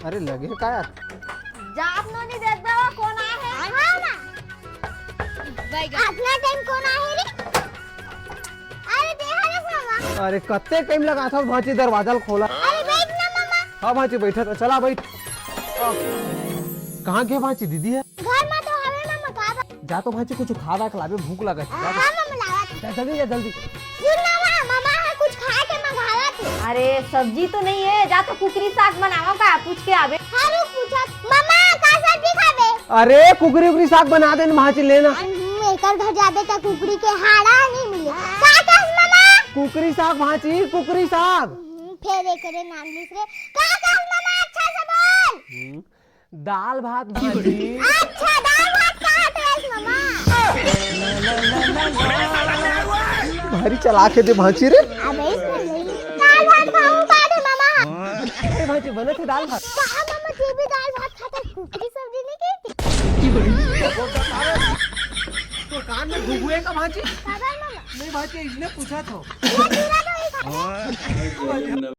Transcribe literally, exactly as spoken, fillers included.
अरे लगे का यार? जात नोनी देख दवा कोन आए हे। हाँ ना। अतना टाइम कोन आए हे रे? अरे देख रे मामा। अरे कत्ते टाइम लगाथस भांची दरवाजा ल खोला। अरे बैठ ना मामा। हाँ भांची बैठत हँव, चला बैठ। कहाँ गे भांची दीदी ह? घर मा तो हवे मामा, का बा-, जा तो भांची कुछ खा वा के लाबे, भूख लगत हे। हाँ मामा लावत। जा जल्दी जा जल्दी। सुन ना मामा, मामा ह कुछ खाए के मंगावत हे। अरे सब्जी तो नहीं है, जा तो कुकरी साग बनावा का, पूछ के आबे। हाँ रुक पूछत। मामा का सब्जी खाबे? अरे कुकरी उकरी साग बना देन भांची, लेना। हम्म, एकर घर जाबे त कुकरी के हाड़ा नहीं मिले। का कहस मामा? कुकरी साग भांची, कुकरी साग। हम्म, फेर एकरे नाम लिस रे। का कहस मामा, अच्छा से बोल। हम्म, दाल भात भांची। अच्छा, दाल भात का कहस मामा? भारी चलाक हे दे भांची रे। अबे इसमें नहीं। दाल भात खाऊं का दे मामा? ए भांची, बनत हे दाल भात। कहाँ मामा जी भी दाल भात खाता है, कुकरी सब्जी नहीं खाती? तो कान में घुघुए का भांची? काबर मामा? नहीं भांची, इसने पूछा था। ये पूरा तो ही खाता है।